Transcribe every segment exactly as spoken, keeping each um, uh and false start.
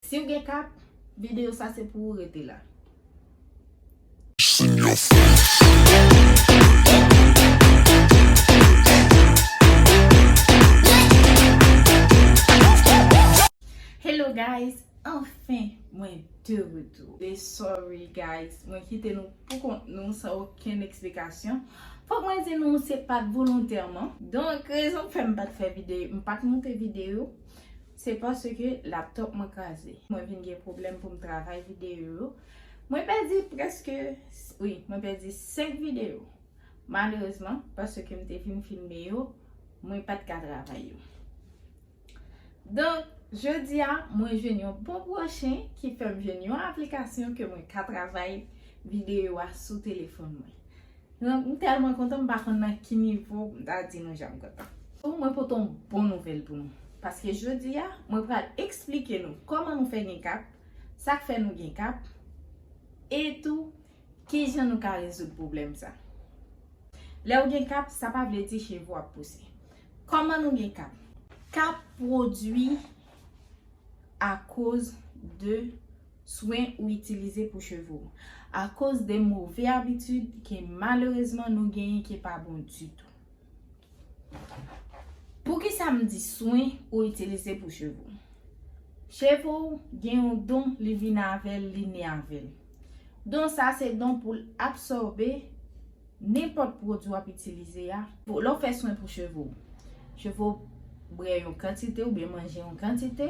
Si w gen kap, videyo sa se pou ou, rete la. Hello guys, anfen mwen de retou. E sorry guys, mwen kite nou pou kont nou san okenn eksplikasyon. Fòk mwen di nou se pa t volontèman. Donk rezon k fè m pa t fè videyo, m pa t monte videyo, se paske laptop mwen kraze. Mwen vin gen pwoblèm pou m travay videyo yo. Mwen pèdi prèske, wi, mwen pèdi senk videyo. Malerezman, paske m te fin filme yo, mwen pa t ka travay yo. Donk, jodi a, mwen jwenn yon bon pwochen ki fè m jwenn yon aplikasyon ke mwen ka travay videyo a sou telefòn mwen. Donk, m tèlman kontan, m pa konn nan ki nivo m ta di nou jan m kontan. Mwen pote yon bon nouvèl pou nou. Paske jodi a, mwen pral eksplike nou kòman nou fè gen kap, sa k fè nou gen kap, e tou, kijan nou ka rezoud pwoblèm sa. Lè w gen kap, sa pa vle di cheve w ap pouse. Kòman nou gen kap? Kap pwodui akoz de swen ou itilize pou cheve w, akoz de move abitid ke malerezman nou genyen ki pa bon ditou. Poukisa m di swen ou itilize pou cheve w? Cheve w gen yon don, li vin avè l, li ne avè l. Don sa se don pou l absòbe nenpòt pwodui w ap itilize a. Lè w fè swen pou cheve w, cheve w bwè yon kantite oubyen manje yon kantite,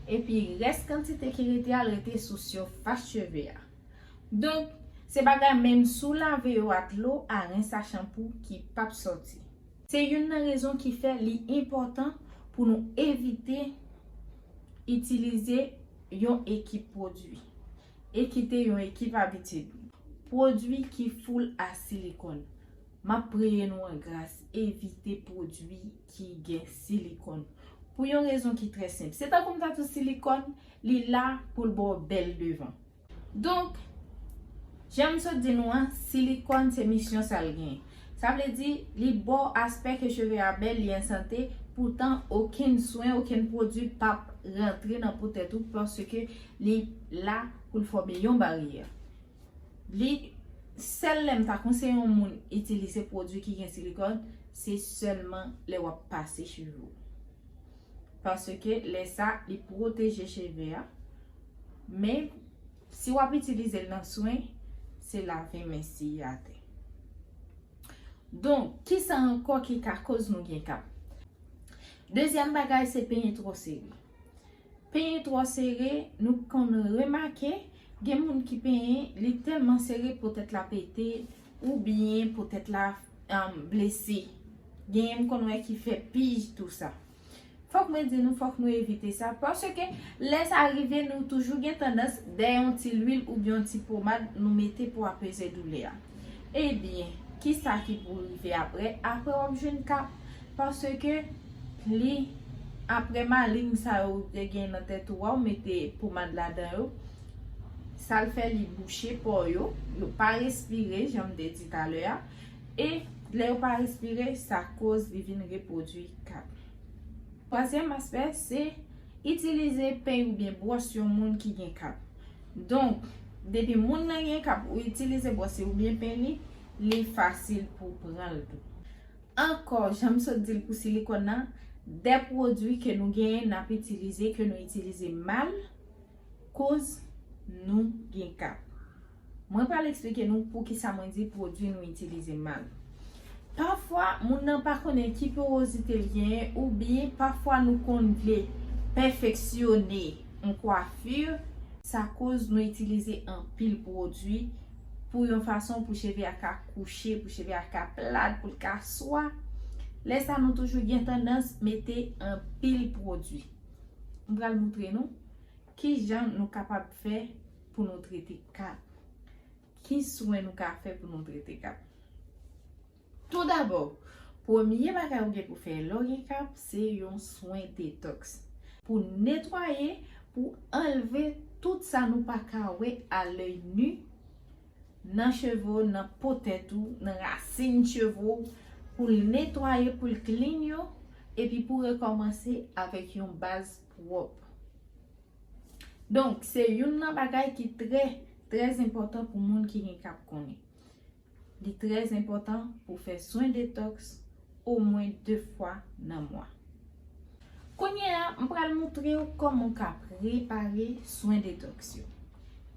epi rès kantite ki rete a, l rete sou sifas cheve a. Donk, se bagay menm si w lave yo ak dlo, a rens a chanpou ki p ap sòti. Se youn nan rezon ki fè li enpòtan pou nou evite itilize yon ekip pwodui e kite yon ekip abitid. Pwodui ki full a silikòn. M ap priye nou an gras, evite pwodui ki gen silikòn. Pou yon rezon ki trè senp. Se tankou m ta di w silikòn, li la pou l ba w bèl devan. Donk, jan m sot di nou an, silikòn se misyon sa l genyen. Sa vle di, li ba w aspè ke cheve a bèl, li an sante, poutan okenn swen, okenn pwodui p ap rantre nan po tèt ou paske li la pou l fòme yon baryè. Li, sèl lè m ta konseye yon moun itilize pwodui ki gen silikòn, se sèlman lè w ap pase cheve w. Paske lè sa, li pwoteje cheve a. Men, si w ap itilize l nan swen, se lave men siye atè. Donk, kisa ankò ki ka koz nou gen kap? Dezyèm bagay, se penyen twò sere. Penyen twò sere, nou konn remake, gen moun ki penyen, li tèlman sere, po tèt la pete, oubyen po tèt la, um, blese. Genyen m konn wè ki fè pij, tou sa. Fòk mwen di nou, fòk nou evite sa, paske lè sa rive, nou toujou gen tandans dèyè yon ti lwil oubyen yon ti pomad nou mete pou apeze doulè a. Ebyen, kisa ki pou rive apre? Apre w ap jwenn kap, paske li, apre maling sa yo te gen nan tèt ou a, ou mete pomad ladan yo, sa l fè li bouche pò yo, yo pa respire, jan m te di talè a, e lè yo pa respire, sa koz li vin repwodui kap. Twazyèm aspè, se itilize peny oubyen bwòs yon moun ki gen kap. Donk, depi moun nan gen kap, ou itilize bwòs li oubyen peny li, li fasil pou pran l tou. Ankò, jan m sot di l pou silikòn nan, de pwodui ke nou genyen n ap itilize, ke nou itilize mal, koz nou gen kap. Mwen pral eksplike nou poukisa mwen di pwodui nou itilize mal. Pafwa, moun nan pa konnen ki porozite l genyen, oubyen pafwa nou konn vle pèfeksyone yon kwafi, sa koz nou itilize anpil pwodui pou yon fason pou cheve a ka kouche, pou cheve a ka plat, pou l ka swa. Lè sa, nou toujou gen tandans mete anpil pwodui. M pral moutre nou kijan nou kapab fè pou nou trete kap. Ki swen nou ka fè pou nou trete kap? Toudabò, premye bagay ou gen pou fè lè w gen kap, se yon swen detòks. Pou netwaye, pou anlve tout sa nou pa ka wè a lèy ni nan cheve w, nan po tèt ou, nan rasin cheve w, pou l netwaye, pou l clean yo, epi pou rekòmanse avèk yon baz pwòp. Donk, se youn nan bagay ki trè, trè enpòtan pou moun ki gen kap konnen. Li trè enpòtan pou fè swen detoks omwen de fwa nan mwa. Kounye a, m pral montre w kòman w ka prepare swen detoks yo,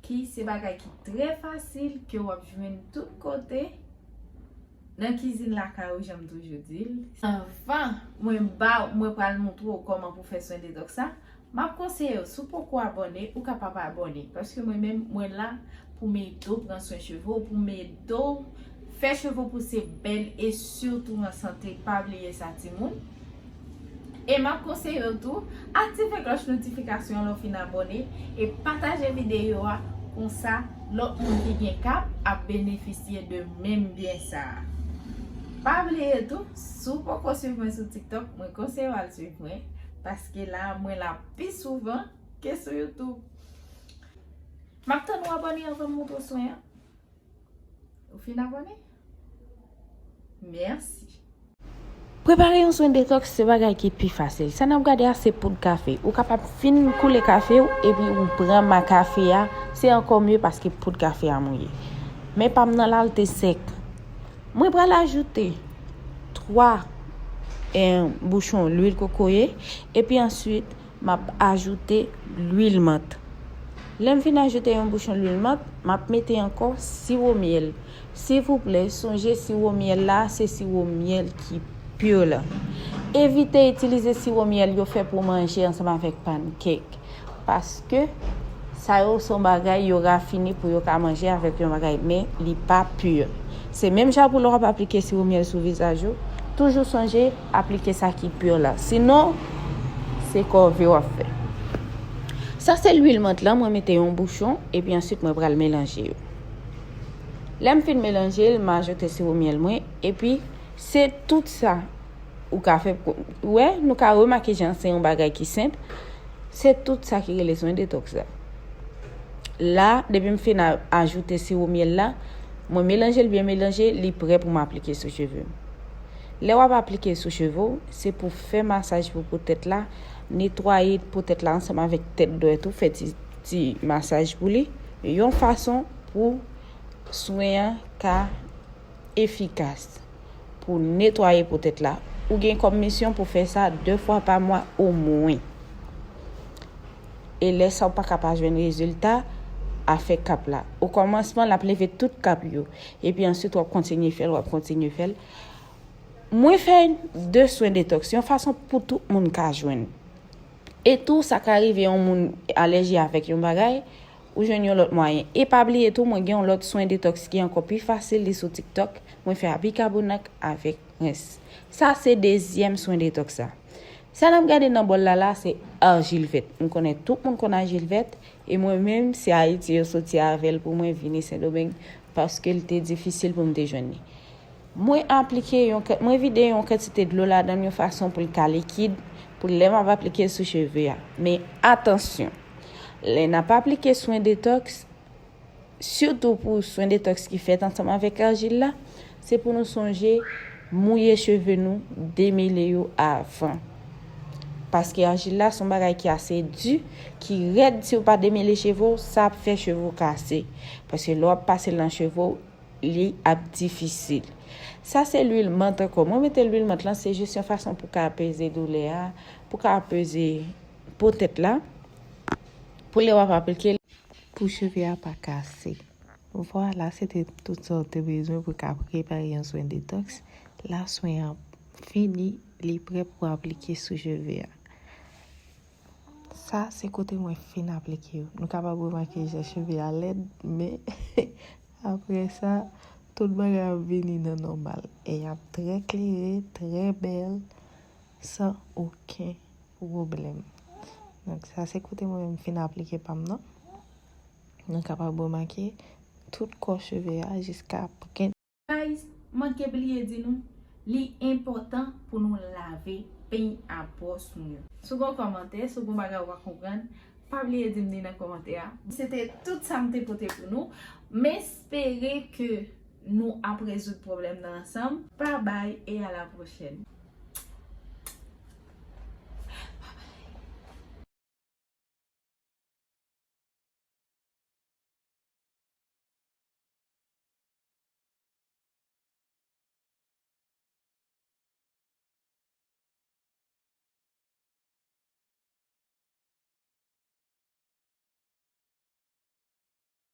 ki se bagay ki trè fasil ke w ap jwenn tout kote nan kizin lakay ou, jan m toujou di l. Anvan mwen ba, mwen pral montre w kòman pou fè swen detoks sa, m ap konseye w, si w poko abòne, ou kapab abòne, paske mwen menm, mwen la pou m ede w pran swen cheve w, pou m ede w fè cheve w pouse bèl e sitou an sante. Pa bliye sa, timoun. E m ap konseye w tou, aktive klòch notifikasyon an lè w fin abòne e pataje videyo a, konsa lòt moun ki gen kap ap benefisye de menm byen sa a. Pa bliye tou, si w poko swiv mwen sou TikTok, mwen konseye w al swiv mwen, paske la, mwen la pi souvan ke sou YouTube. M ap tann ou abòne anvan m montre w swen an. Ou fin abòne? Mèsi. Prepare yon swen detoks se bagay ki pi fasil. Sa n ap gade a se poud kafe. Ou kapab fin koule kafe w epi ou pran ma kafe a, se ankò mye paske poud kafe a mouye. Men pa m nan la, l te sèk. Mwen pral ajoute twa, eh, bouchon lwil kokoye epi answit m ap ajoute lwil mant. Lè m fin ajoute yon bouchon lwil mant, m ap mete ankò siwo myèl. Silvouplè, sonje siwo myèl la, se siwo myèl ki pur la. Evite itilize siwo myèl yo fè pou manje ansanm avèk pankèk, paske sa yo se yon bagay yo rafine pou yo ka manje avèk yon bagay, men li pa pur. Se menm jan pou lè w ap aplike siwo myèl sou vizaj ou, toujou sonje aplike sa ki pur la. Sinon, se kòve w ap fè. Sa se lwil mant lan, mwen mete yon bouchon, epi answit mwen pral melanje yo. Lè m fin melanje l, m ajoute siwo myèl mwen, epi se tout sa ou ka fè. Ou wè, nou ka remake jan se yon bagay ki senp. Se tout sa ki rele swen detoks la. La, depi m fin a-, ajoute siwo myèl la, mwen melanje l byen melanje, li prè pou m aplike sou cheve m. Lè w ap aplike sou cheve w, se pou fè masaj pou po tèt la, netwaye po tèt la ansanm avèk tèt dwèt ou, fè ti, ti masaj pou li, yon fason pou swen an ka efikas pou netwaye po tèt la. Ou gen kòm misyon pou fè sa de fwa pa mwa omwen. E lè sa w pa ka pa jwenn rezilta, afè kap la. O kòmansman, l ap leve tout kap yo. Epi answit, w ap kontinye fè l, w ap kontinye fè l. Mwen fè de swen detoks, yon fason pou tout moun ka jwenn. E tou, sa ka rive yon moun alèji avèk yon bagay, ou jwenn yon lòt mwayen. E pa bliye tou, mwen gen yon lòt swen detoks ki ankò pi fasil, li sou TikTok. Mwen fè a bikabonat avèk rens. Sa se dezyèm swen detoks la. Sa n ap gade nan bòl la la, se ajil vèt. M konnen tout moun konn ajil vèt, e mwen menm, se Ayiti yo soti avè l pou mwen vini Sendomeng, paske l te difisil pou m te jwenn li. Mwen aplike yon ka-, mwen vide yon kantite dlo ladan l yon fason pou l ka likid, pou lè m ap aplike l sou cheve a. Men atansyon, lè n ap aplike swen detoks, sitou pou swen detoks ki fèt ansanm avèk ajil la, se pou nou sonje mouye cheve nou, demele yo avan. Paske ajil la se yon bagay ki ase di, ki rèd, si w pa demele cheve w, sa ap fè cheve w kase. Paske lè w ap pase l nan cheve w, li ap difisil. Sa se lwil mant ankò. Mwen mete lwil mant lan, se jis yon fason pou ka apeze doulè a, pou ka apeze po tèt la, pou lè w ap aplike l, pou cheve a pa kase. Vwala, se te tout sa w te bezwen pou ka prepare yon swen detoks. La swen an fini, li prè pou aplike sou cheve a. Sa se kote mwen fin aplike yo. Nou kapab remake jan cheve a lèd, men apre sa, tout bagay ap vini nan nòmal. E y ap trè klere, trè bèl, san okenn pwoblèm. Donk, sa se kote mwen menm fin aplike pa m nan. Nou kapab remake tout kò cheve a jiska pwent. Guys, manke bliye di nou, li enpòtan pou nou lave peny a bwòs nou yo. Si w gen yon kòmantè, si w gen yon bagay ou pa konprann, pa bliye di m li nan kòmantè a. Se te tout sa m te pote pou nou. M espere ke nou ap rezoud pwoblèm nan ansanm. Babay e a la pwochèn.